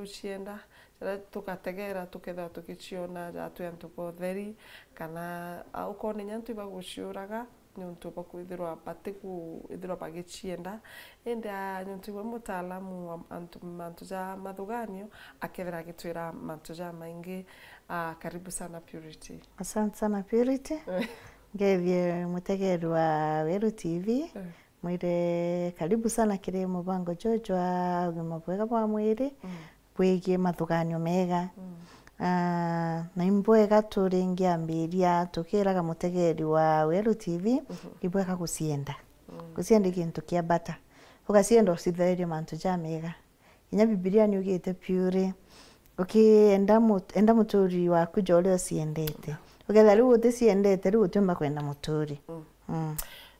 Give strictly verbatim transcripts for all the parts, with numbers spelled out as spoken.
tucienda, jaria tugategera tukethirwa tugiciona ja twi antu ba utheri, kana, a, ukona inya antu ibaguciuraga niuntu bwa kwithirwa batiku-, ithirwa bagicienda. Indi, a, niuntu iwe mutaalamu wa antu, mantu ja mathuganio, akethira agitwira mantu jamaingi. A, karibu sana Purity. Asante sana Purity. Ngethie mutegeri wa Weru T V. Eh. Mwire karibu sana kiri mubango juju jwa ugima bwega bwa mwiri, mm, bwigie mathuganio mega. Mm. Ah, na imbwega turi ngiambiria tukiraga mutegeri wa Weru T V, mhm, ibwega gucienda. Mm. Gucienda i gintu kia bata. Ugacienda ucitherie mantu jamega. Kinya Bibilia niugite, Purity, ukienda mut-, enda muturi waku ja uria uciendete. Ukethira riu uticiendete, riu utiumba kwenda muturi. Mm. Mm.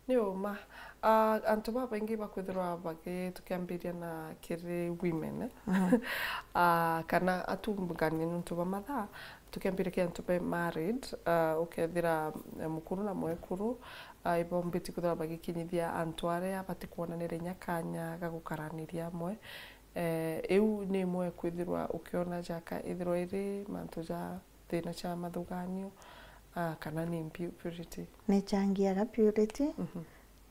Ni uma. Ah, antu babaingi bakwithirwa bagi-, tukiambiria na kiri women, eh? Mhm. Ah, kana atungani nuntu bwa mathaa, tukiambiria kiri antu be married, ah, ukethira, eh, mukuru na mwekuru, ah, ibombiti kwithirwa bagikinyithia antu aria batikuonanira inya kanya ga gukaraniria amwe. Eh, iu ni imwe kwithirwa ukiona jaka ithirwa iri mantu ja thina cia mathuganio, ah, kana ni mbi-, Purity? Nichangiaga Purity. Mhm.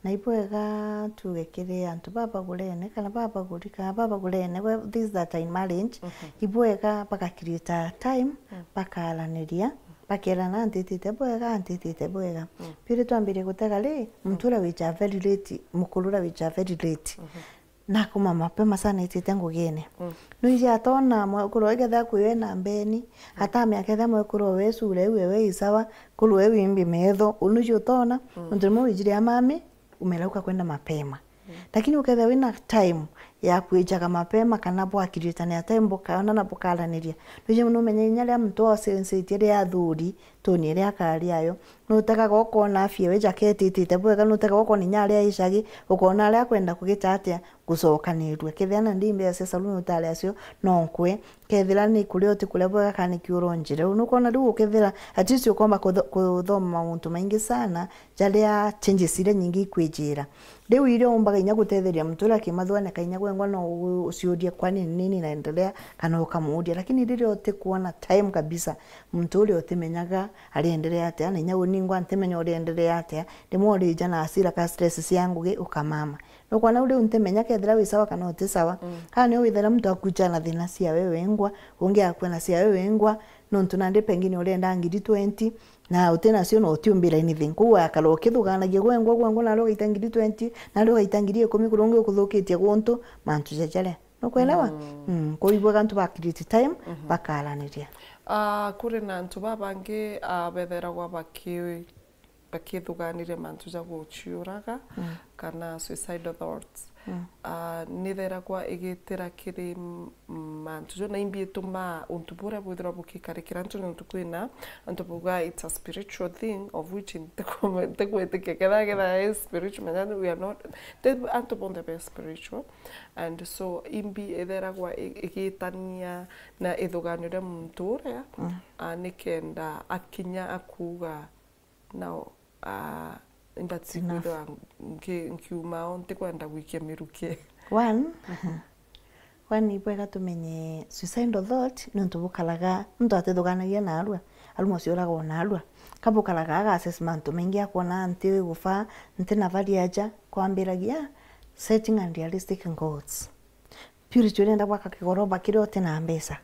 Na ibwega tuge kiri antu babagurene, kana babaguri, kana babagurene, we, these that are in marriage, mhm, ibwega baga create a time, mm, bakaraniria, bakerana, "Antitite bwega, antitite bwega." Mm. Purity twambirie gutega ri, muntu, mm, uria wicha very late, mukuru uria wicha very late. Mhm. Nakuma mapema sana itite ngugine. Mm. Nwiji atona mwekuru owe kethira kwi we na mbeni, mm, atamenya kethira mwekuru owe sura iu ewe i sawa, kuru we wimbi metho, u nwiji utona, mm, untu rimwe wijire amami, umerauka kwenda mapema. Mm. Lakini ukethira wina time ya kwijaga mapema kana bwakiriritania time bukaonana bukaraniria, nwiji numenye inya ria muntu ocencetie ria athuri, toni iria akari ayo. Nutegaga ukona afia we jaketitite bwega, nutegaga ukona inya aria icagi, ukona aria akwenda kugita atia gucokanirua. Kethira na ndi mbeca cia saluni utari acio, no nkue. Kethira ni kuria utikuria bwega, kana niki uronjire. Uu nukona riu ukethira, at least ukomba kutho-, kuthoma mauntu maingi sana, jaria changes iria nyingi ikwijira. Riu iria umbaga inya gutetheria muntu uria akimathuganeka inya gwengwa no u-, uciurie, "Kwani nini naendelea?" Kana ukamuuria. Lakini riria utikuona time kabisa, muntu uria utimenyaga ariendelea atia, na inya uu ningwa ntimenya uriendelea atia, rimwe urija na hasira ka stress cia ngugi ukamama. Nukwona uu riu ntimenya kethira wi sawa kana uti sawa. Mm. Kana nio withira muntu akucha na thina cia we wengwa, ungi akua na cia we wengwa, nontu nandi pengine urenda ngiri twenty, na uti nacio na utiumbira anything. Kwou wakara ukithuganagia gwengwa, gwengwa, nari ugaita ngiri twenty, nari ugaita ngiri ikumi, kuri ungi ukuthukitie guntu, mantu ja jaria. Nukwelewa? Mm. Mm, kwou ibwega antu ba create time, mhm, bakaraniria. Ah, kuri na antu babangi, ah, betheragwa baki-, bakithuganiria mantu ja guciuraga, mm, kana suicidal thoughts. Mm. Ah, nitheragwa igitira kiri m-, mantu jo, na imbi itumaa untu buria bwithirwa bukikarikira antu, nontu kwina antu bauga it's a spiritual thing, of which ntiku-, ntigwitikia ketha, ketha is spiritual, menya we are not, ti antu bonthe be spiritual. And so, imbi itheragwa i-, igitania na ithuganio ria muntu uria, mm, ah, nikenda akinya akuuga, "Now, ah, ndati kwithirwa nki-, nkiuma o, ntikwenda gwikia miruki." One, one, ibwega tumenye suicidal thought, nontu bukaraga, muntu atithuganagia narua, arumwa ciuragwa narua. Kabukaraga aga assess mantu maingi, akwona nti gufa, nti na varia aja, kwambiragia setting unrealistic goals. Purity, urenda gwaka kigoroba kiria uti na mbeca.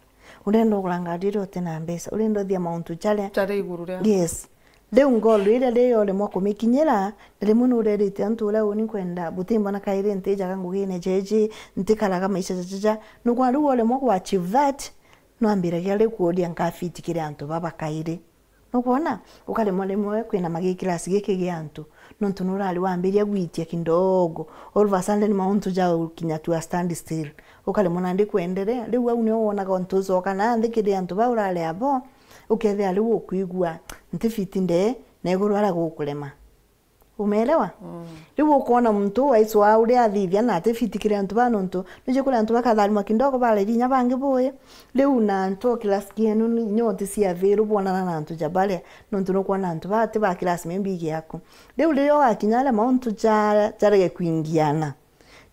Urenda ugura ngari iria uti na mbeca. Urenda uthia mauntu jaria, jaria iguru ria. Yes. Riu ngolu iria ri uremwa kumikinyira, na rimwe nurerite antu uria uni nkwenda, butimbona kairi ntijaga ngugine jeji, ntikaraga maisha jajaja. Nukwa riu uremwa ku achieve that, nwambiragia riu kuuria nkafiti kiri antu baba kairi. Nukwona? Ukaremwa rimwe kwina magi class giki gia antu, nontu nurari wambiria gwitia kidogo. All of a sudden mauntu ja ukinya to a standstill. Ukaremwa nandi kwenderea. Riu au nio wonaga untu ucoka na nthi kiri antu bau urari abo, ukethira riu ukwigua nti fit nde, na iguru ara gukurema. Umeelewa? Mm. Riu ukoona muntu uu aicwaa uria athithia na ati fit kiri antu baa, nontu niji kuri antu bakatharima kidogo bareri inya bangi bui. Riu na antu o class kienu ni, inya uti cia thiru bwonana na antu ja baria, nontu nukwona antu baa ti ba class maybe giaku. Riu riria ugakinya aria mauntu ja, jarege kwingiana,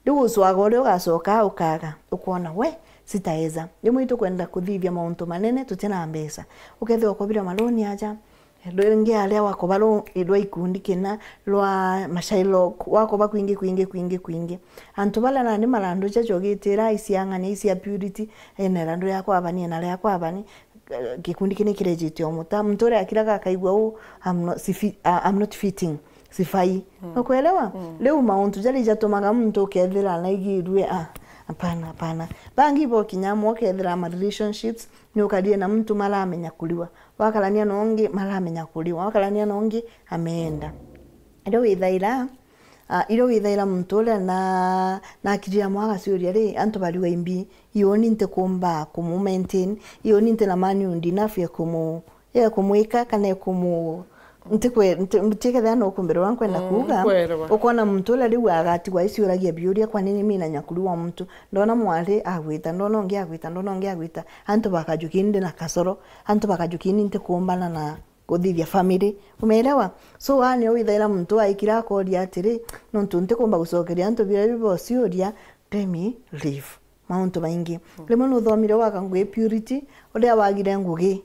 riu ucwaga uria ugacoka ukaga, ukoona, we, Sitaeza. Rimwe itukwenda kuthithia mauntu manene tutina mbeca. Ukethirwa ukobire maloni aja, ringi aria wakoba ru-, rwa ikundi kina, rwa mashailok, wakoba kwingi, kwingi, kwingi, kwingi. Antu baria nandi marandu ja jogitira, iciang'ania, icia purity, ena irandu riakwa abani, ena riakwa abani, eh, gikundi kini kirejite o muta. Muntu uria akiraga akaigua u, "I'm not, si fi-, uh, I'm not fitting." Sifai. Ukwelewa? Riu mauntu jaria jatumaga muntu ukethira naigirue, ah, hapana, hapana. Bangi bo kinya amwe ukethira ma relationships, ni ukarie na muntu maramenya kuriwa. Wakarania na ungi, maramenya kuriwa. Wakarania na ungi, ameenda. Riu withaira, ah, irio withaira muntu uria na, na akirira mwa agaciuria ri, antu bariwa imbi, ioni ntikumba kumu maintain, ioni ntina manhood enough ya kumu ya kumwika kana ya kumu-, ntikwe-, nti-, ntikethira no ukumbirwa nkwenda kuuga, ukwona muntu uria riu agatigwa aiciuragia biuria, "Kwani ni mina nyakuri wa muntu? Ndona mwari agwita, ndona ungi agwita, ndona ungi agwita." Antu bakajukia ndi na kasoro, antu bakajukia ni ntikumbana na kuthithia family. Umeelewa? So, aa nio withaira muntu aikira akoria atiri, "Nontu ntikumba gucokeria antu biria bibociuria, let me leave." Mauntu maingi. Rimwe nuthomire waga ngugi purity, uria wagire ngugi.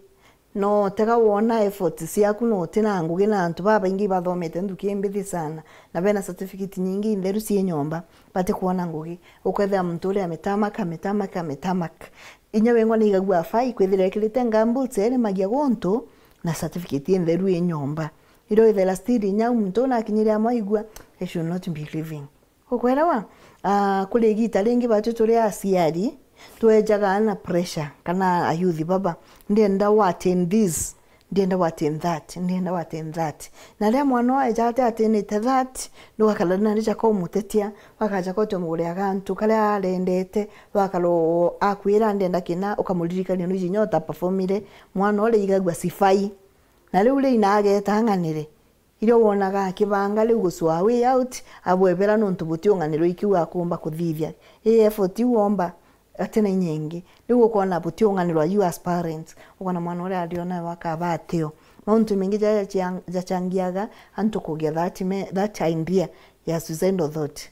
No tega wona effort ciaku, no utina ngugi, na antu babaingi bathomete nthuki imbithi sana, na bena certificate nyingi intheru cii nyomba, batikwona ngugi. Ukwethira muntu uria ametamaka, ametamaka, ametamaka. Inya wengwa ni igagua afai kwithira ekirite gumboots, erimagia guntu na certificate intheru i nyomba. Irio ithera still inya muntu una akinyire amwe aigua, "I should not be living." Ukwelewa? Ah, kuri igita ringi batu turi aciari, twejaga na pressure, kana ayuthi baba, "Ndienda wa attain this, ndienda wa attain that, ndienda wa attain that." Na ria mwana uyu eja ati atinite that, ndugakara na rija ka umutetia, wakaja ka utumugurira gantu karia arendete, wakara u-, akwira, "Ndienda kina," ukamuririkania nuiji inya utaperformire, mwana uria igagua sifai. Na riu ri inageta ang'anire. Irio wonaga akibanga riu gucwaa way out, abwebera nontu butiung'anirwa ikiu akumba kuthithia. Ii effort iu womba, atina inya ingi. Riu ukona butiung'anirwa you as parents. Ukona mwana uria ariona we akaba atio. Mauntu maingi jaria jachia-, jachangiaga antu kugia that me-, that idea ya suicidal thought.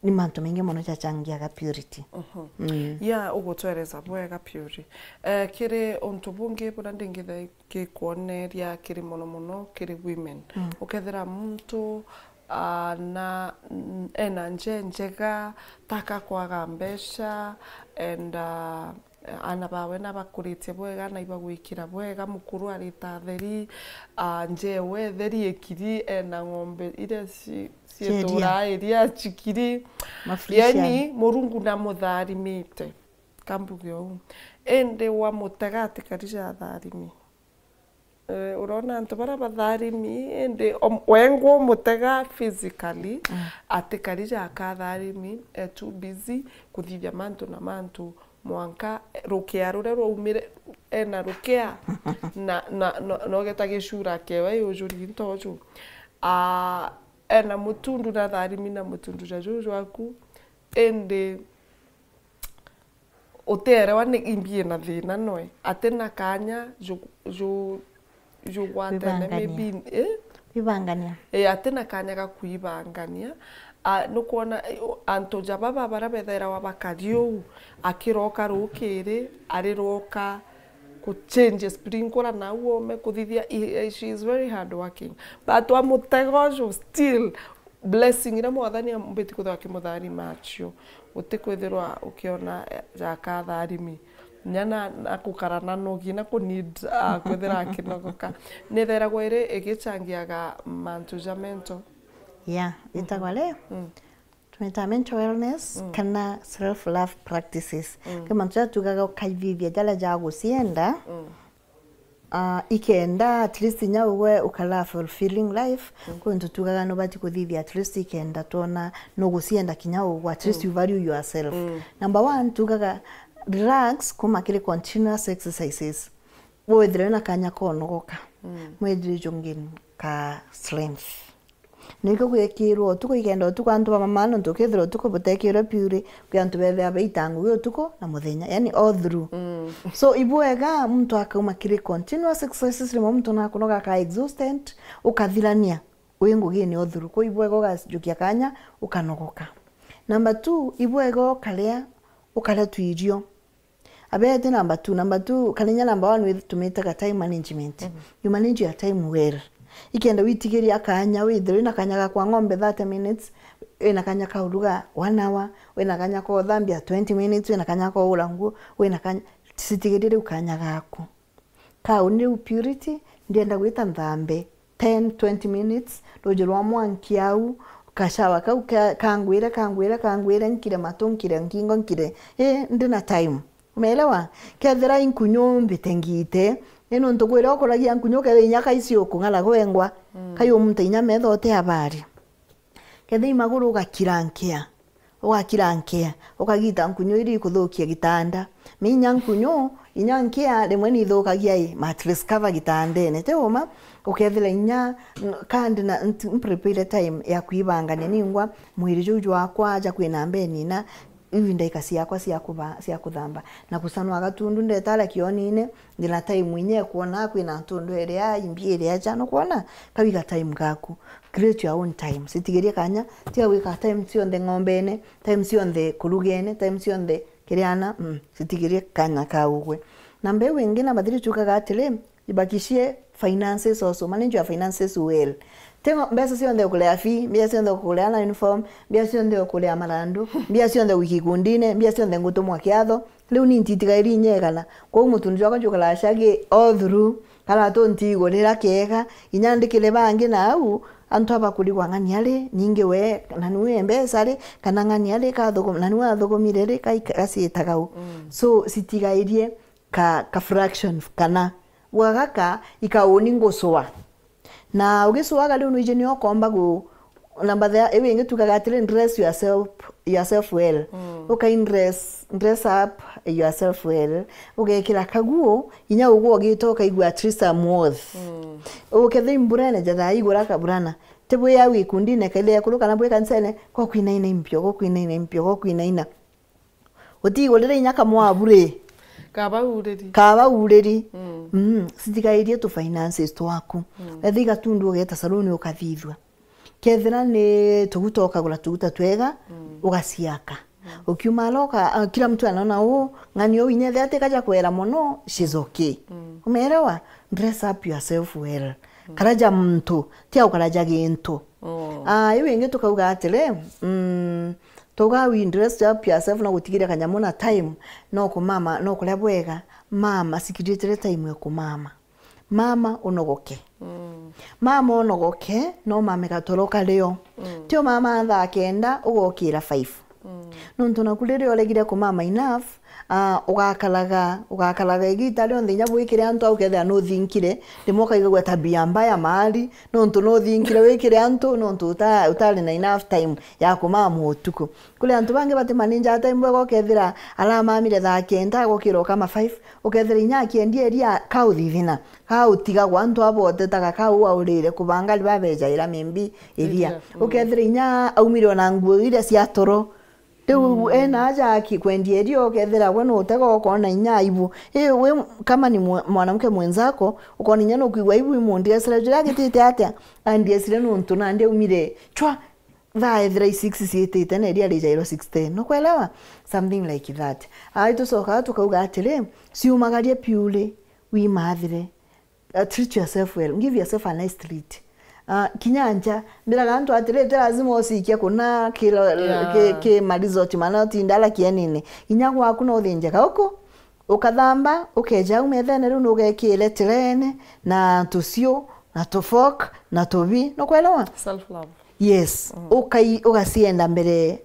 Ni mantu maingi mono jachangiaga purity. Mhm. Mm. Ya, ugutwereza bwega purity. Eh, kiri untu bungi buria ndingitha gikwoneria kiri mono mono kiri women. Mm. Ukethira muntu, ah, na, n-, ena nje njega, taka kwaga mbeca, and, ah, ana bawe nabakuritie bwega, na ibagwikira bwega, mukuru arita theri, ah, njewe theri ikiri, ena ng'ombe iria ci-, cieturaa iria cikiri. Mafrisian. Yani, Murungu namutharimite, kambuge uu. Indi wamutega atikari jatharimi. Eh, urona antu baria batharimi, indi om-, wengwa umutega physically, mm, atikari jakatharimi, e too busy kuthithia mantu na mantu, mwanka rukea ruria rwaumire, ena rukea, na, na, na, na ugeta gicura kewe yujuri ntoju. Ah, ena mutundu na tharimi na mutundu ja juju jwaku, indi uteerewa ni imbi ena thina noe. Atina kanya ju-, ju-, jugwatene. Kwibangania. Maybe, eh? Kwibangania. Eh, atina kanya ga kwibangania. Ah, nukwona, eh, o-, antu ja baba baria bethairawa bakari uu, akiroka rukiri, ariroka kuchange sprinkler na au ome kuthithia, i-, eh, she is very hard working. But wa mutego uju still, blessing iria Mwathani ambiti kwithirwa akimutharima acio, utikwithirwa ukiona, eh, jakatharimi. Inya na, na gukara na nogi, na ku need, ah, kwithira akinogoka. Nitheragwa iri igichangiaga mantu ja mental. Yeah, itagwa ri? Mm. Tumitaga mental wellness, mm, kana self love practices. Mm. Kwi mantu jaria tugaga ukaithithia jaria jagucienda. Mm. Ah, ikenda at least inya ugwe ukara fulfilling life, mm, kwi untu tugaga nubati kuthithia at least ikenda twona nugucienda kinya ugwe, at least, mm, you value yourself. Mm. Number one, tugaga relax kuma kiri continuous exercises. Withire wina kanya konogoka. Mm. Mwithire jungin ka strength. Nikio gwikirwo utuku ikenda utuku antu bamamana, nontu ukethira utuku butekirwe purity, kwi antu bethira baita ngugi utuku na muthenya, yani all through. Mm. So, ibwega muntu akauma kiri continuous exercises, rimwe muntu nakunoga aka exhausted, ukathirania wi ngugine all through. Kwou ibwega ugajukia kanya, ukanogoka. Number two, ibwega ukaria, ukaria twirio. Abete number two. Number two, kana inya number one, witumite ga time management. You manage your time well. Ikenda witigiria kanya, withire wina kanya ga kwa ng'ombe thirty minutes, wina kanya ka uruga one hour, wina kanya ka uthambia twenty minutes, wina kanya ka ura nguo, wina kanya, citigirie riu kanya gaku. Kau niu purity, ndienda gwita nthambe ten, twenty minutes, ruji rwa mwanki au, kashawa kau ka-, kangwire, kangwire, kangwire, nkire matu, nkire ngingo, nkire, ii, ndina time. Umeelewa? Kethira i nkunyu mbite ngite, ni nuntu kwira ukuragia nkunyu, kethira inya kaisi ukung'ara gwengwa, kai umunta inya metho uti habari. Kethira i maguru ugakira nkia, ugakira nkia, ukagita nkunyu iria ikuthukia gitanda. Mi inya nkunyu, inya nkia rimwe ni ithukagia i mattress cover gitandene, ti uma? Ukethira inya, kandi na, nti-, mprepare time ya kwibangania ningwa mwiri juu jwakwa aja kwina mbeni na iu ndaika ciakwa cia kuba-, cia kuthamba. Na kucanwa gatundu ndetara kionine, ndina time inya ekwona kwina ntundu iria imbi iria ja, nukwona? Kawiga time gaku. Create your own time. Citigirie kanya, tiga gwika time cionthe ng'ombene, time cionthe kurugene, time cionthe kiriana, mm, citigirie kanya kau gwe. Na mbeu ingi na bathiri chukaga atiri, ibakishie finances also, manage your finances well. Ti ngo-, mbeca cionthe ukuria fee, mbia cionthe ukuria na uniform, mbia cionthe ukuria marandu, mbia cionthe gwiki ikundine, mbia cionthe ngutumwa kiatho. Riu ni ntitigairi inyegana. Kwou mutundi jwakwa njukaraa cagi all through, kana tu ntigurira kiega, inya ndikire bangi na au, antu abakurigwa ng'ani ari, ningi we, na niwe mbeca ri, kana ng'ani ari, kathukum-, na niwe athukumire ri, kai-, gaciitaga u. So, citigairie ka, ka fraction kana, gwa gaka, ikauni ngucua. Na ugicwaga riu nwiji nio ukomba gu, namba the, iu ingi tugaga atiri, dress yourself, yourself well. Ukai dress, dress up yourself well. Ugekira kaguo, inya uguo ugita ukaigua at least I'm worth. Ukethira imburene ja thaa igura kaburana. Ti bwi au gikundine kaile yakuru kana bwi kanisene, gokwinaina impio, gokwinaina impio, gokwinaina. Utigurire inya kamwabu ri. Kaba uriri. Kaba uriri. Mm. Mm. Citigairie tu finances twaku. Mm. Ethira igatundu ugeta saluni ukathithua. Kethira ni tuguta ukagura tuguta twega, ugaciaka. Ukiuma ara uka-, ah, kila mtu anaona, "Oh, ng'ani uu inya ethira ti kaja kwera mono, she's okay." Umeelewa? Dress up yourself well. Karaja muntu, ti au karaja gintu. Ah, iu ingi tukauga atiri, mm, tuga we dress up yourself na gutigiria kanyamu na time, no kumama, no kuria bwega, mama, sikiritie time ya kumama. Mama unogoke. Mm. Mama unogoke, no mame gatoro kario. Mm. Tio mama thaa kenda, ugokira five. Mm. Nontu naku riria uregire kumama enough, ah, ugakaraga, ugakaraga igita rionthe inya bwikire antu au kethira nuthinkire, rimwe ukaigagua tabia mbaya mahali, nontu nuthinkire wikire antu, nontu uta-, utari na enough time ya kumama utuku. Kuri antu bangi batimaninjaga time bwega, ukethira aramamire thaa kenda, agokira ukama five, ukethira inya akiendia iria kauthithina, kautigagwa antu abotetaga kau aurire kubanga ribabejaira mimbi iria. Iria, mm. Ukethira inya aumire ona nguo iria cia toro. Riu ena aja aki-, kwendia iria, ukethira gwe nutega ukona inya aibu. Ii, wi kama ni mwa-, mwanamke mwenzako, ukona inya nukwigua aibu imundresere juria agitite atia, andresire nuntu nandi aumire chwa. Thaa ethira i six ciitite na iria rijairwa six ten. Nukwelewa? Something like that. Ai tucokaga tukauga atiri, ciumagarie piuri, wimathire. Uh, treat yourself well. Give yourself a nice treat. Uh, kinya nja, mbiraga antu atiri, ti lazima ucikie kuna ki, yeah, ki, ki maresort mana utinda ala kienine. Inya gwaku no uthinje kauku, ukathamba, ukeja au methene riu nugekire tirene, na tuciu, na tufork, na tubi. Nukwelewa? Self love. Yes. Mm. Ukai-, ugacienda mbere.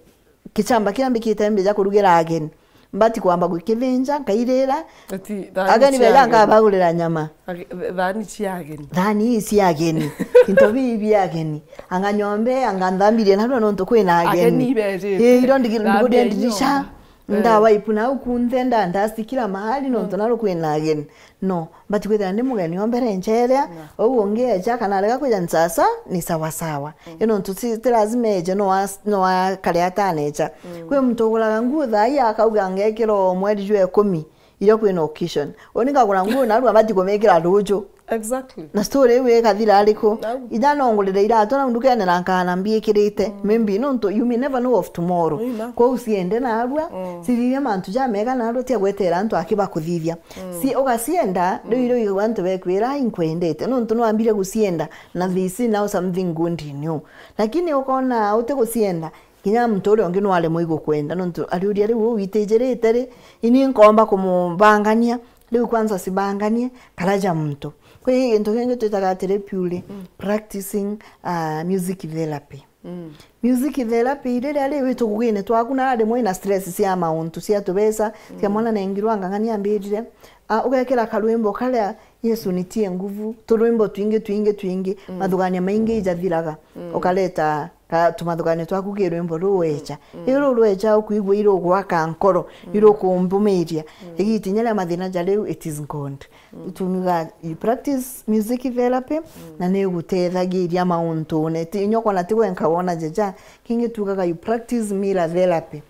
Kichamba kiria mbikite mbija kurugira ageni. Mbati kwamba gwikithinja, nkairira. Ati, thani cia ageni beja ageni. Nkabagurira nyama. Age-, th-, thani cia ageni. Thani ii cia ageni. Into bii bia ageni. Anga nyombe, anga nthambirie narua nontu kwina ageni. Ageni bejite. Ii, iro ndigi-, thambia ndigudendirisha. Nyombe. Eh. Ndawa ipu nau kunthe, nda-, ndasti kila mahali nontu, mm, naru kwina ageni. No, mbati kwithira ndi mugeni o mbere ncheria, na, ou ungi eja kana arega kwija ni sasa, ni sawa sawa. Mm. Ino ntu ti, ti lazima eje, no as-, no akare ataneja. Mm. Kwi muntu uguraga nguo thaa ii akauga ngekira o mweri jwa ikumi, iria kwina occasion. Uni ngagura nguo narua mbati kumikira ruju. Exactly. Na story iu ikathira ariku? Au. Ija nongurire iratu nau ndukene na nkana mbiikirite. Mm. Maybe nontu you may never know of tomorrow. Ina. Kwou ciende narua, mm, cithithie mantu jamega narua cia gwetera antu aki bakuthithia. Mm. Si ugacienda, mm, riu irio igagwa antu bekwira, "Ai, nkwendete." Nontu nwambire gucienda, na they see now something good in you. Lakini ukona utigucienda, kinya muntu uria ungi no aremwe igukwenda, nontu ariuria, "Riu uu witijirite ri? Ini nkomba kumubangania? Riu kwanza cibanganie karaja muntu." Kwi gintu kingi twitaga atiri purely, mm, practicing, uh, music therapy. Mm. Music therapy riria ri wi tugugine twaku na rimwe na stress cia mauntu cia tubesa, cia, mm, mwana nengirwa ng'ang'ania ambirire, uh, ugekira karwimbo karia Yesu nitie nguvu, turwimbo twingi, twingi, twingi, mm, mathugania maingi ijathiraga, mm, ukareta ka tumathugania twaku ki rwimbo ruu wecha. Mm. Riu ruu rwecha ukwigua irugwaka nkoro, mm, irukumbumiria. Mm. Igitinya ria mathina ja riu, it is God. Mm. Tunuga, you practice music therapy, mm, na ni igutethagiria mauntune. Ti, inya ukona ti gwenka wona jaja, kingi tugaga you practice mirror therapy.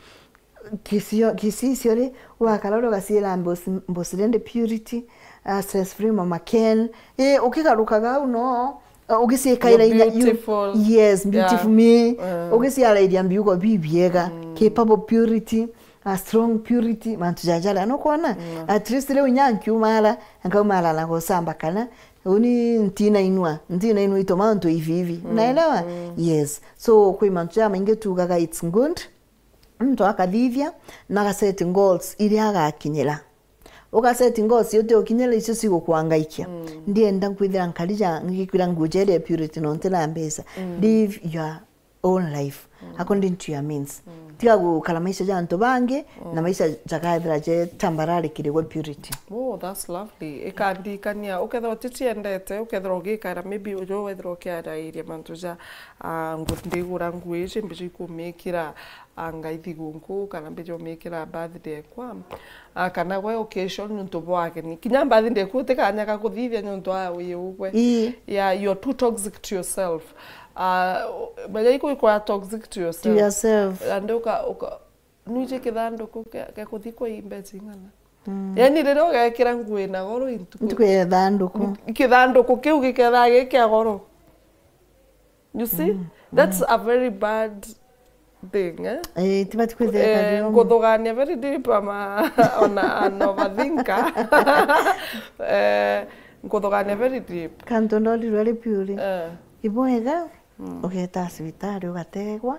Kisio-, kisicio ri, wakara uri ugaciira Mbos-, Mbosirende Purity, uh, Stress Free Mama Ken. Eh, ukigarukaga au no, uh, ugiciikaira You're inya, you beautiful. Yes, yeah, beautiful me. Mm. Ugiciarairia mbiugo bibiega, mm, capable purity, uh, strong purity, mantu jajaria. Nukwona? Mm. At least riu inya nkiumara, nkaumara na gucamba kana, uni ntinainua, ntinainua itu mantu ivi ivi. Mm, unaelewa? Mm. Yes. So, kwi mantu jamaingi tugaga it's good. Muntu akathithia na agaseti goals iria agakinyira. Ugaseti goals icio utiukinyira, icio cigukwangaikia. Mm. Ndienda nkwithira nkarija ngikwira ngujeria purity no ntina mbeca. Mm. Live your own life, mm, according to your means. Mm. Tiga gukara maisha ja antu bangi, mm, na maisha jakaethira je tambarare kiri gwe purity. Oh, that's lovely. Ikandikania, ukethirwa uticiendete, ukethirwa ugikaira, maybe ujo wethirwa ukiarairia mantu ja, ah, ngu-, ndigura nguo ici, mbiji kumikira anga ithigunku, kana mbiji umikira birthday kwa, ah, kana gwe occasion niuntu bwa ageni. Kinya birthday ku utikanya ga kuthithia niuntu wa wi ugwe. Ii. Yeah, you're too toxic to yourself. Ah, menya iku ikwaa toxic to yourself. To yourself. And uka, uka, nwiji kithanduku kia, kia kuthi kwa imbe cing'ana. Mm. Yani riria ugekira nguo ina goro intuku. Ntuku ya thanduku. Kithanduku kiu gikethaa gi kia goro. You see? Mm, that's, mm, a very bad thing, eh? Eh, tibati kwithira. Eh, ikathirwa nguthugania very deep ama ona an overthinker. Eh, nguthugania very deep. Kantu ndorirwe ri purely. Eh. Ibwega, mm, ugeta cibitari ugategwa.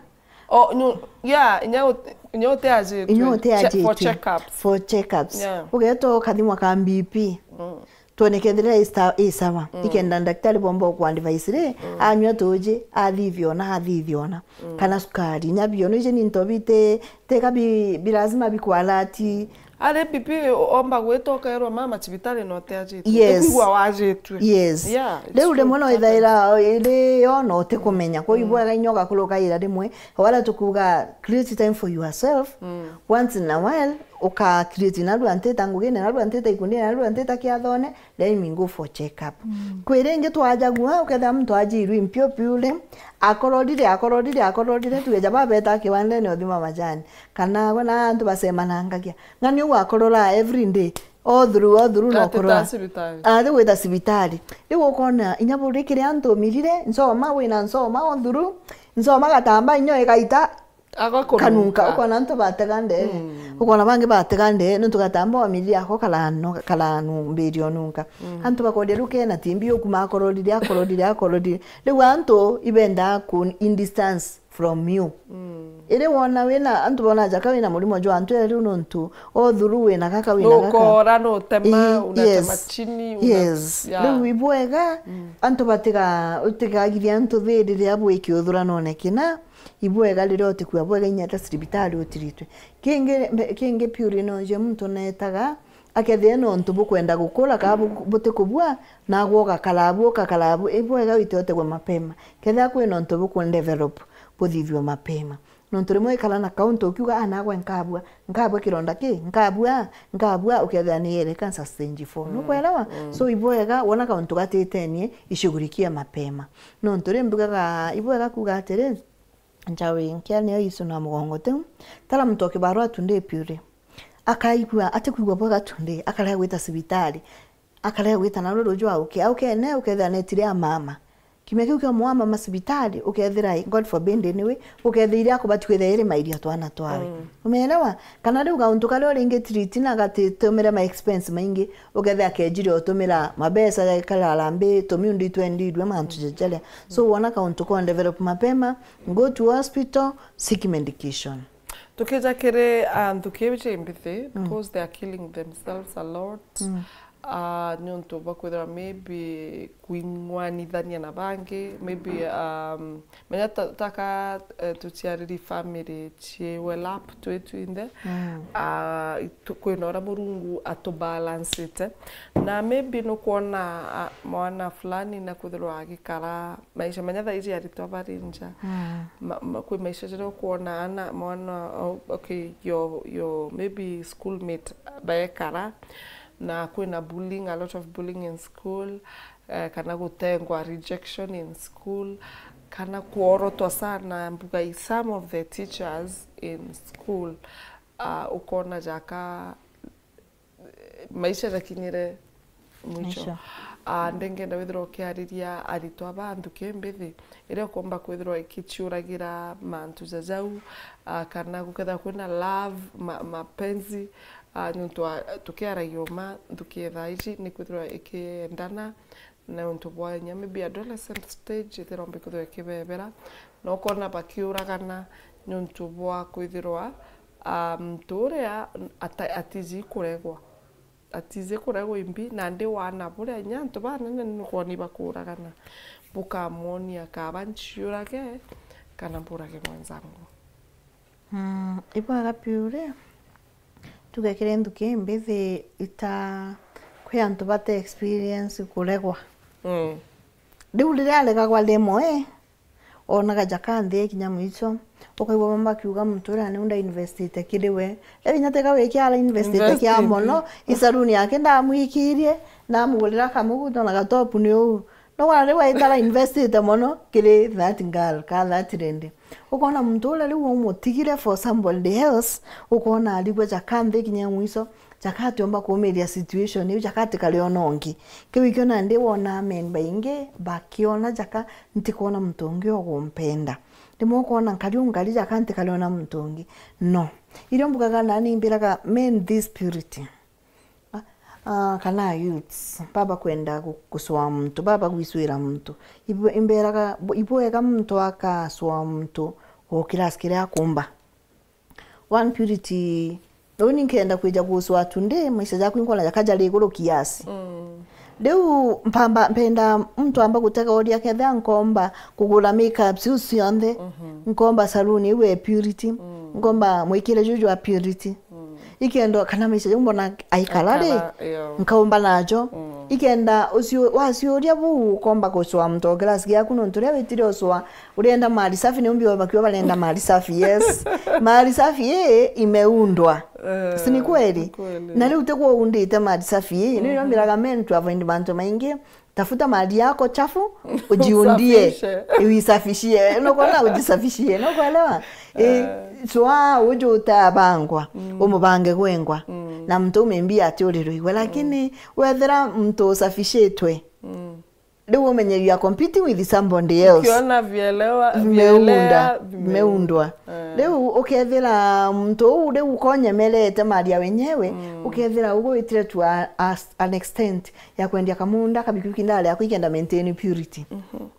Oh, nyu-, yeah, inya ut-, inya utiajitwe. Inya utiajitwe. Che-, for checkups. For checkups. Yeah. Ugeta ukathimwa ka B P. Mm. Twone kethira i sta-, i sawa. Mm. Ikenda ndaktari bomba uku advise ri, mm, anyua tuji, athithia ona, athithia ona. Mm. Kana sukari, inya bio, no iji ni into bi ti, ti ka bi, bi lazima bikwalati. Ari B P omba gwita ukairwa mama cibitari no utiajitwe. Yes. Ukwigua wajitwe. Yes. Yeah, it's true. Riu rimwe no ithaira iri yo no utikumenya. Kwa, mm, ibwega inya ugakura ukaira rimwe. Wala tukuga create time for yourself. Mm. Once in a while, uka create narua ntita ngugine, narua ntita ikundine, narua ntita kiathone, let me go for check up. Mm. Kwi ringi twajagua, ukethira muntu ajirwe impio piu ri, akororire, akororire, akororire, tugeja babeta kiwandene uthima majani. Kana gwe na antu bacemanangagia. Ng'ani uu akorora every day, all through, all through no kurora. Atita cibitari. Athi gwita cibitari. Riu ukona, inya buri kiria antu mirire, nsoma, wina nsoma, all through, nsoma gatamba, inya igaita, agakununka. Kanunka, ukona antu batega ndee. Mm. Ukona bangi batega ndee, nontu gatamba wamiria ako karano-, karanumbiria ununka. Mm. Antu bakoria riu kena timbi ukuma akororire, akororire, akororire. Riu antu ibenda ku in distance from you. Mm. Iri wona wina, antu bona jaka wina murimo jwa antu eri nontu, o thuru wina gaka wina gaka. Nukora, nutema, ii, unatema, yes, chini, una-, yes. Yeah. Riu ibwega, mm, antu batiga, utigagithia antu thiri riria bwi kiuthuranone kina, ibwega riria utikua bwega inya ta cibitari utiritwe. Kingi, mbe-, kingi purely no je muntu netaga, akethia no untu bukwenda gukura, ka bu-, butikubua, nagwe ugakara bu, ukakara bu, ibwega wite utegwe mapema. Kethia kwina untu buku develop, buthithue mapema. Nontu rimwe ikara na kauntu ukiuga, "Ah, nagwe nkabua, nkabua kironda ki, nkabua, nkabua," ukethia ni ere cancer stage four. Mm, nukwelewa? Mm. So, ibwega, wona kauntu gatitenie, ishughulikie mapema. Nontu ri mbugaga, ibwega kuuga atiri, njawi nkia niyo isu na mugongo tiu. Tara muntu o kibarua tu ndi purely. Akaigua, atikwigua bwega tu ndi, akarega gwita cibitari. akarega gwita nario ruju auke, auke ne ukethira netire a mama. Kiumia kiu kia mwa mama cibitari, ukethira, God forbid, anyway, ukethira iria akubati kwithira iri mairia twana twawe. Umeelewa? Kana riu gauntu karia uringi treat na gatitumire ma expense maingi, ukethira akejire utumira mabesa ya ikara harambee, tumiundi twendirue, mantu jajaria. So, wona kauntu ko develop mapema, go to hospital, seek medication. Tukija kiri anthu kiu jimbithi, because they are killing themselves a lot. Ah, ni untu bwa kwithirwa maybe kuing'wanithania na bangi, maybe, um, menya ta, taka, eh, tuciariri family cii well up twi twinthe. Ah, itu-, kwina uria Murungu atubalancite. Na maybe nukwona, ah, mwana fulani na kwithirwa agikara maisha menya thaa iji aritwa bari nja. Ma, ma, kwi maisha jaria ukwona ana, mwana, oh, okay, your, your maybe schoolmate baekara, na kwina bullying, a lot of bullying in school, eh, kana gutengwa, rejection in school, kana kuorotwa sana mbuga i some of the teachers in school. Ah, ukona jaka maisha jakinyire mwicho. Mwisho. Ah, ndengenda withirwa ukiariria aritwa ba nthuki mbithi, iria ukomba kwithirwa ikiciuragira mantu jajau, ah, kana gukethira kwina love, ma-, mapenzi, ah, niuntu wa, tukiaragia uma, nthuki thaa iji ni kwithirwa ikiendana, na untu bwa inya maybe adolescent stage, ithiromba kwithirwa ikibebera, na ukona bakiuragana niuntu bwa kwithirwa, ah, muntu uria ata-, atiji kuregwa. Atiji kuregwa imbi, nandi wana buria inya antu banene nukwoni bakuragana, bukamwonia kaba nciurage kana mburage mwenzangu. Mm, ibwega biu ri, tugekire nthuki mbithi ita, kwi antu bate experience kuregwa. Mm. Riu riria aregagwa rimwe, onaga jaka nthi ikinya mwicho, ukaigua bamba kiuga muntu uria niu ndainvestite kiri we. Riu inya teka wiki ara investite kia mono, i saluni yake ndamwikirie, ndamugurira kamuguto na gatopu ni uu. No wana riu aitara investite mono kiri that girl, ka that lady. Ukona muntu uria riu umutigire for somebody else, ukona arigwe jaka nthi kinya mwicho, jaka atiomba kuumiria situation iu, jaka atikare ona ungi. Kiu ikio nandi wona men baingi bakiona jaka, ntikwona muntu ungi ugumpenda. Rimwe ukona nkari u nkari jaka ntikare ona muntu ungi. No. Irio mbugaga nani mbiraga men this purity. Ah, ah, kana youths, baba kwenda gu-, gucwa muntu, baba gwicwira muntu. Ibu-, imberaga, bu-, ibwega muntu akacwa muntu o kirasi kiria akumba. One purity, uu ni nkenda kwija gucwa today, maisha jaku inkona jaka jari iguru kiasi. Mm. Riu mpamba, mpenda muntu amba gutega uria kethira nkomba kugura makeups iu cionthe, nkomba saluni iu e purity, nkomba mwikire juju jwa purity. Ikenda kana maisha jau mbona aikara ri, nkaumba najo. Ikenda ucio, waciuria buu ukomba gucwa muntu o class giaku, nontu riria witire ucwa, urenda mali safi, ni umbi bakiwa barenda mali safi, yes. Mali safi ii imeundwa. Si ni kweli? Ni kweli. Na riu ti kuundite mali safi ii, ni ndombiraga men to avoid mantu maingi. Tafuta mali yako chafu, ujiundie, uisafishie. Nukona ujisafishie, nukuelewa? Eh, cwa uju utabangwa, umubange gwengwa. Na muntu umembi ati uri ruigwe, lakini wethira muntu usafishitwe, riu umenye you are competing with somebody else. Ukiona vielewa, vimeunda, vielea, vimeundwa. Riu ukethira muntu uu riu ukonyemerete mali ya wenyewe, ukethira ugwitire to a, a, an extent ya kwendia kamunda kabiku kina aria kwikenda maintain purity.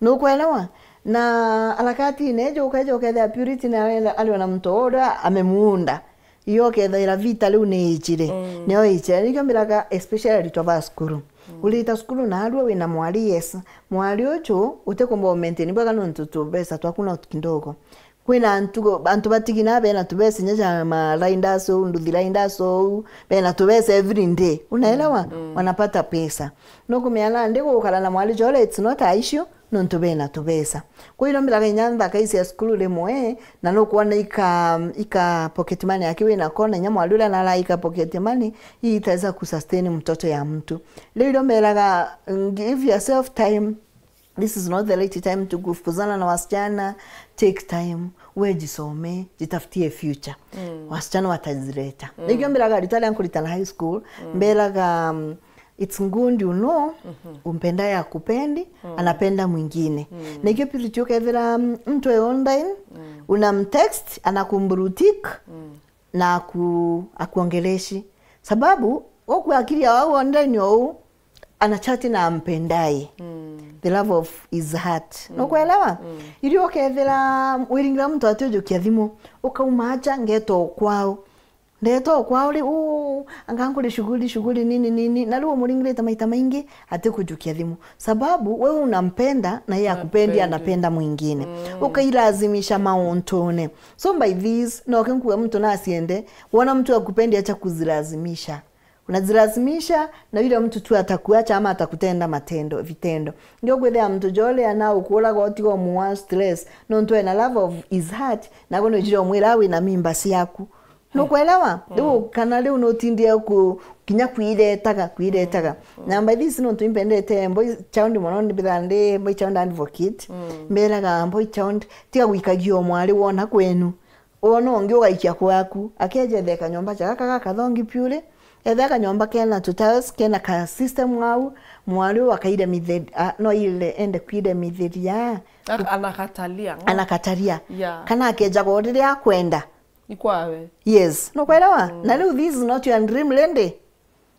Nukuelewa? Na harakati ine ijo ukeja ukethira purity na arenda, ari ona muntu uria amemuunda. Iyo ukethaira vita riu ni ijire. Nio ijire. Nikio mbiraga especially aritwa ba cukuru. Urita cukuru na arua wina mwari, yes. Mwari uju utikumba umaintain bwega nontu tubesa twaku no kidogo. Kwina antu, antu batigi na bena tubesa inya ja ma riders ou, nduthi riders ou, bena tubesa every day. Unaelewa? Wanapata pesa. Nukumenya nandi gukara na mwari jore, it's not a issue, nontu bena tubesa. Kwou irombiraga inya nthaka ici cia cukuru rimwe, na nukwona ika, ika pocket money yake wina kona, inya mwari uria nara ika pocket money, hii itaweza kusustain mtoto ya mtu. Riu irombiraga, give yourself time, this is not the right time to kufukuzana na wasichana. Take time, we jisome, jitafutie future. Wasichana watajireta. Nikio mbiraga rita ria nkuritana high school, mberaga, um, it's good, you know, umpendaye akupendi, anapenda mwingine. Na ikio purity ukethira, mm, mtu e online, unamtext, anakumbrutik, na aku-, akuongeleshi. Sababu, oku akiri ya wau online ou, anachati na ampendaye. The love of his heart. Nukwelewa? Irio ukethira wiringira muntu ati ujukia thimu, ukauma acha ngeto kwao. Ndeto kwao ri, uu, anga nkuri shughuli, shughuli nini, nini. Na riu umuringirite maita maingi, ati kujukia thimu. Sababu, wewe unampenda, na yeye akupendi, anapenda mwingine. Ukailazimisha mauntune. So by this, noke nkuga mtu nasiende, wona mtu akupendi, acha kuzilazimisha. Unazilazimisha, na yule mtu tu atakuacha ama atakutenda matendo, vitendo. Ndio kwithia mtu jole ana ukuraga utigo mwa stress, nontu ena love of his heart, na kono jiro mwira wina mimba ciaku. Nukwelewa? Riu kana riu nutindie ku-, kinya kwiretaga, kwiretaga. Na by this nontu impendete boy child mono, ndibitha ndi boy child advocate. Mberaga boy child, tiga gwikagia o mwari wona kwenu. Wona ungi ugaikia kwaku. Akeja ethe kanyomba ja gaka gakathongi piuri. Ethe kanyomba kena tu tiles, kena ka system wau. Mwari u akaire mitheri-, a, no ile ende kwire mithiria. Ak-, anakatalia, ngo? Anakatalia. Yeah. Kana akeja go riria akwenda. Ikwawe. Yes. Nukwelewa? Na riu this is not your dream lady.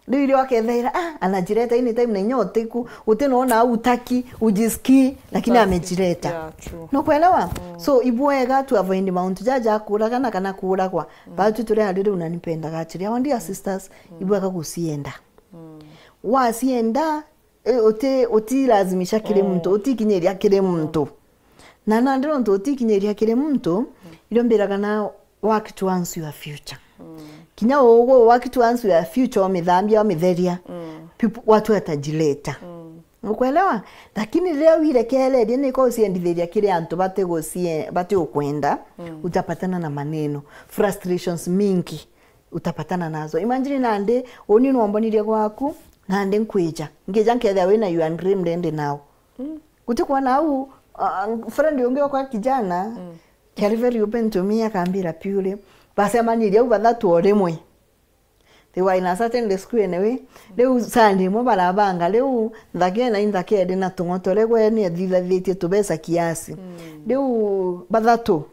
Riu irio aketheira, ah, anajireta any time na inya utiku, utinona au utaki, ujiski, lakini amejireta. Yeah, true. Nukwelewa? So, ibwega tu avoid mauntu jaja kuragana kana kuragwa. Batu turi ari riu na nipendaga atiri. Our dear sisters, ibwega gucienda. Wacienda, eh, uti-, utilazimisha kiri muntu, utikinyiria kiri muntu. Na nandi nontu utikinyiria kiri muntu, irio mbiraga na work towards your future. Kinya ugu work towards your future, umithambia, umitheria. People, watu watajileta. Ukwelewa? Lakini riria wirekererie, niko uciendithiria kiri antu bati gucie-, bati ukwenda, utapatana na maneno. Frustrations mingi utapatana nazo. Imagine nandi, uni nwambonirie gwaku, nandi nkwija. Nkija nkethia wina your dream lady now. Guti kwona au, uh, friend ungi okwa kijana, kiari very open to me, akambira purely, bacemanirie au bathatu o rimwe. They were in a certain school anyway. Riu Sunday imwe barabanga, riu nthakena inthakeri na tung'otore gwe ni ethithathitie tubeca kiasi. Riu bathatu,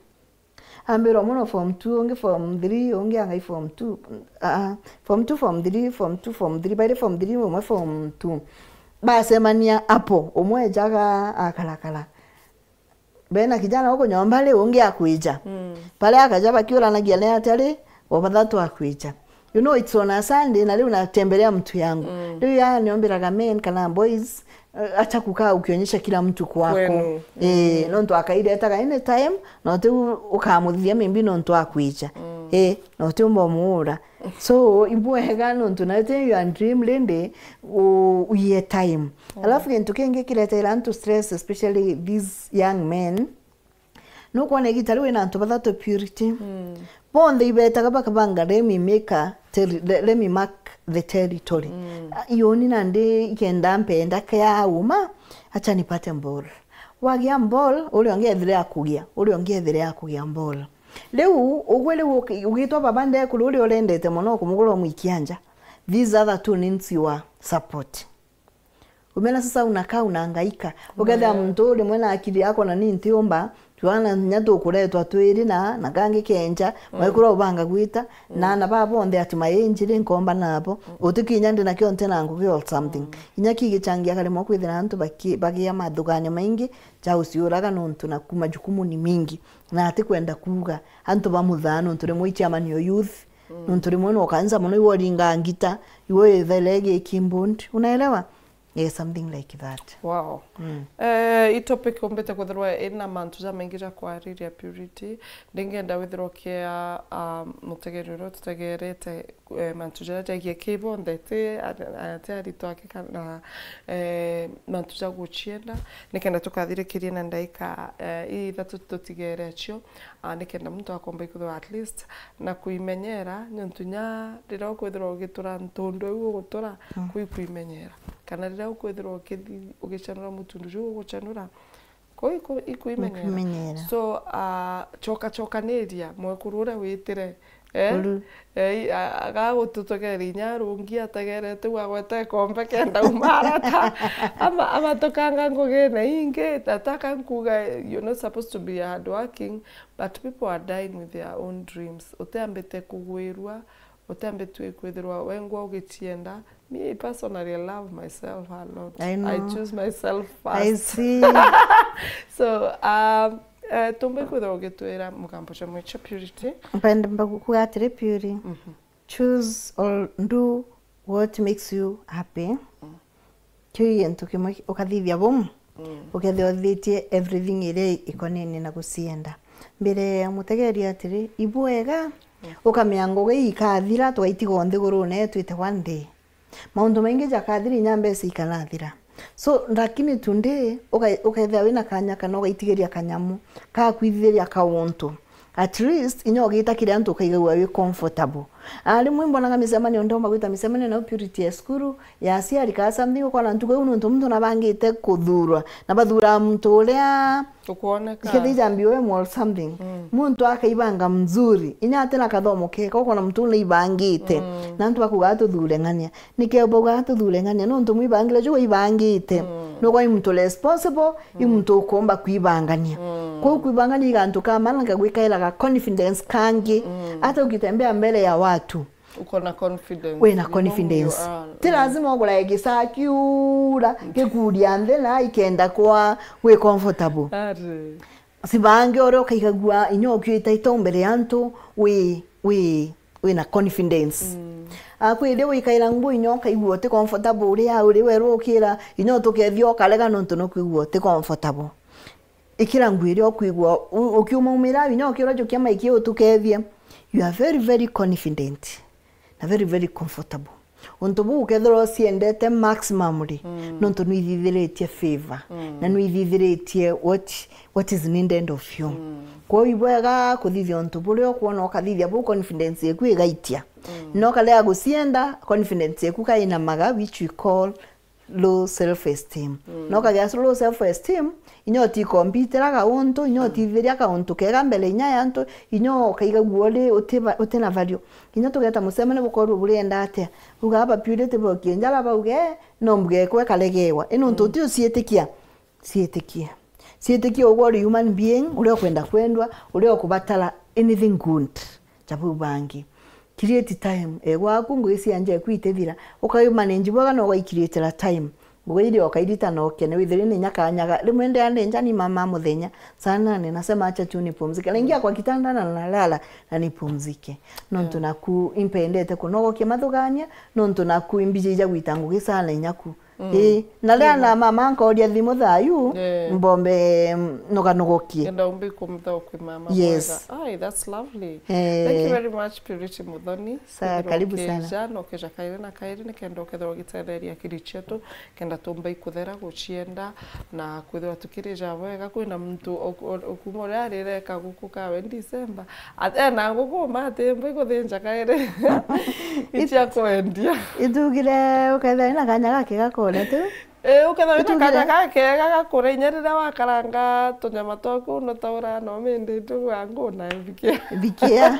ambira umwe no form two, ungi form three, ungi angai form two. Ah, ah, form two, form three, form two, form three, bairi form three, umwe form two. Bacemania apo, umwe ejaga akarakara. Bena kijana uku nyomba ri, ungi akwija. Baria akaja bakiuranagia ni atia ri, o bathatu akwija. You know, it's on a Sunday, na riu natembelea mtu yangu. Riu ya niombiraga men kana boys, eh, acha kukaa ukionyesha kila mtu kwako. Kwenu. Eh, nontu akairetaga anytime, na uti u-, ukamuthithia maybe nontu akwija. Eh, na uti umba umuura. So, ibwega nontu na uti your dream lady, u-, uye time. Alafu gintu kingi kiretera antu stress, especially these young men, nukwona igita riu wina antu bathatu purity. Bonthe ibetaga bakabanga, "Let me make a terri-, le-, let me mark the territory." Ah, ioni nandi ikenda mpenda kia uma, acha nipate mbol. Wagia mbol, uria ungi ethire akugia, uria ungi ethire akugia mbol. Riu, ugwe riu uki-, ugitwa baba ndekuru uria urendete mono kumugura umwikia nja. These other two needs your support. Umeona sasa unakaa unahangaika. Ukethira muntu uri mwe na akili yako na ni ntiumba, twana nya tukuretwa twiri na, na kangi kenja, mwekura ubanga gwita, na ana baa bonthe ati mainjiri nkomba nabo, utikinya ndi nakio nti na ngugi or something. Inya kigichangia karimo kwithira antu baki-, bagia mathuganio maingi ja uciuraga nontu na ku-, majukumu ni mingi, na ati kwenda kuuga antu bamuthaa nontu rimwe ichairman o youth, nontu rimwe no kanza mono iwe uringa ngita, iwe withele giki mbundi, unaelewa? Eh, something like that. Wow. Eh, i topic umbite kwithirwa ina mantu jamaingi ja kwariria purity. Ndingenda withirwa ukia, um, mutegeri uria ututegerete, eh, mantu jaria jaigie ki bonthe, ti a-, a-, ti aritwa ake kana, eh, mantu ja guchienda. Nikenda tukathirikirie na ndaika, eh, ithatu tutigere acio. Ah, nikenda muntu akomba ikwithirwa at least na kuimenyera, niuntu nya riria ukwithirwa ugitura ntundu iu ugutura, kuu ikuimenyera. Kana riria ukwithirwa ukithi-, ugichanura mutundu juu uguchanura, kuu iku-, ikuimenyera. Ikuimenyera. So, ah, choka chokaniria mwekuru uria witire Eh? Uru. Eh, a-, agagututegera inya arungi ategerete u agwete ikombe kenda uma arata. Ama, amatukanga ngugine ingi, tataka nkuga, you're not supposed to be hardworking, but people are dying with their own dreams. Utiambite kugwirua, utiambitue kwithirwa wengwa ugicienda. Me personally, I love myself a lot. I know. I choose myself first. I see. So, um, eh, tumbe kwithirwa ugitwira mugambo jwa mwicho, Purity. Mpende mbagu-, kuga atiri, Purity. Mhm. Choose or do what makes you happy. Mm. Kiu i gintu kimwe ukathithia buu, mm, ukethirwa uthithitie everything iria ikonenie na gucienda. Mbere ya mutegeri atiri, ibwega, mm, ukamenya ngugi ikathira, tugaitiga nthigurune yetu ite one day. Maundu maingi jakathira, inya mbeca ikanathira. So, lakini today, uka-, ukethira wina kanya kana ugaitigiria kanyamu, kakwithithiria kauntu. At least, inya ugita kiri antu ukaigagua wi comfortable. Ah, rimwe imbonaga micemanio, ndiomba gwita micemanio nau Purity ya cukuru, ya aciari kana something, ukona ntuku iu nontu muntu nabangite kuthurwa, na bathuraa muntu uria ukwoneka. Ikethira ijambi we or something. Mm. Muntu akaibanga mzuri, inya atina kathomo kega, ukona muntu uu naibangite. Mm. Na antu bakuuga tuthure ng'ania. Nikio bauga tuthure ng'ania, nontu mwibangire juu waibangite. Mm. Nukwona i muntu responsible, i, mm, muntu ukumba kwibangania. Mm. Kwou kwibangania i gantu ka maana, nkagwikaira ga confidence kangi. Mm. Ata ukitembea mbele ya watu, uko na confidence. Wina confidence. You know who you are. Ti, mm, lazima ugure gisaa kiura, gikuria nthi na ikenda kwa wi comfortable. Ari. Cibange uria ukaigagua inya ukiita ito mbere ya antu, wi, wi, wina confidence. Mm. Akwiri wikaira nguo inya ukaigua uti comfortable uria uri weru ukira inya utukethia ukarega nontu nukwigua uti comfortable. Ikira nguo iria ukwigua u-, ukiumaumira inya ukira jukia maiki utukethie. You are very, very confident. Na very, very comfortable. Untu buu ukethirwa uciendete maximum ri, mm, nontu nwithithiritie favor, mm, na nwithithiritie what, what is needed of you. Mm. Kwou ibwega kuthithia untu buria ukwona ukathithia buu, confidence yaku igaitia. Mm. No karia gucienda, confidence yaku kainamaga, which we call low self esteem. Mm. No kagia low self esteem, inya utikompitiraga untu, inya, mm, utithiria kauntu kega mbere inya ya antu, inya ukaigagua uri utiba-, utina value. Inya tugeta mucemanio bukorwe burienda atia. Uga aba Purity bokie njara bauge, no mbuge ekwe karegewa. I nontu, mm, uti uciitikia. Ciitikie. Ciitikie ugwe uri human being, uria ukwenda kwendwa, uria ukubatara anything good ja bau bangi. Create time. E gwaku, ngugi cia nja eku itithira. Ukaimanage bwega na ugaicreatera time. Ngugi iria ukairita na ukene, withire ni inya kanya ga, rimwe ndianenja ni mama muthenya, saa nane nasema acha tu nipumzike. Naingia kwa kitanda na nalala na nipumzike. Nontu, yeah, naku impendete kunogokia mathugania, nontu naku imbiji ija gwita ngugi sana inyaku. Mm. Ii, na ria, mm, na mama nkoria thimu thayu, eh, mbombe, mm, noga nogokie. Kenda umbi kumtha kwi mama. Yes. Mwega. Ai, that's lovely. Eh. Thank you very much, Purity Muthoni. Sa-, kwithirwa karibu sana. Ukija, na ukija kairi na kairi, nikenda ukethirwa ugitetheria akiri cietu, kenda tumba ikuthera gucienda, na kwithirwa tukirija bwega. Kwina muntu uk-, uk-, ukuma uria arireka guku kawe December. At-, ena nguku ma ati mbu ikuthinja kairi. Itia kwendia. Itugire ukethira ina kanya gakega kona tu. Ii, ukethira wina kanya gakega gakura inya riria wakaranga tunyama twaku, no taura no mindi tu gwa nguna thikia. Thikia.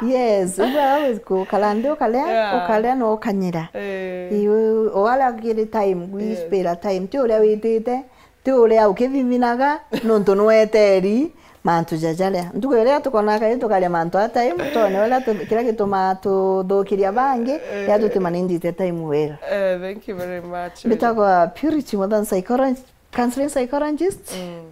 Yes, ugwa always gukara nthi ukaria, yeah, ukaria na ukanyira. Ii. Ii, u-, wala kiri time, gwi, yes, spare time, ti uria witite, ti uria ukithithinaga, nontu nweteri, mantu ja jaria. Ntuku iria tukonaga kairi tukaria mantu a time, twone uria tu-, kiria gitumaa tuthukiria bangi, eh, riria tutimanagite time well. Eh, thank you very much. Mbitagwa Purity Muthoni, psychology, counseling psychologist. Mm.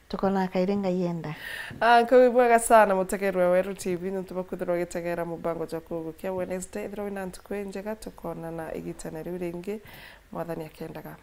Tukonaga kairi Ngai enda. Ah, nkuuga ibwega sana mutegerwa Weru T V, nontu bwa kwithirwa ugitegera mubango jwa kugukia Wednesday. Ethirwa wina ntuku injega, tukonana igitene riu ringi, Mwathani akendaga.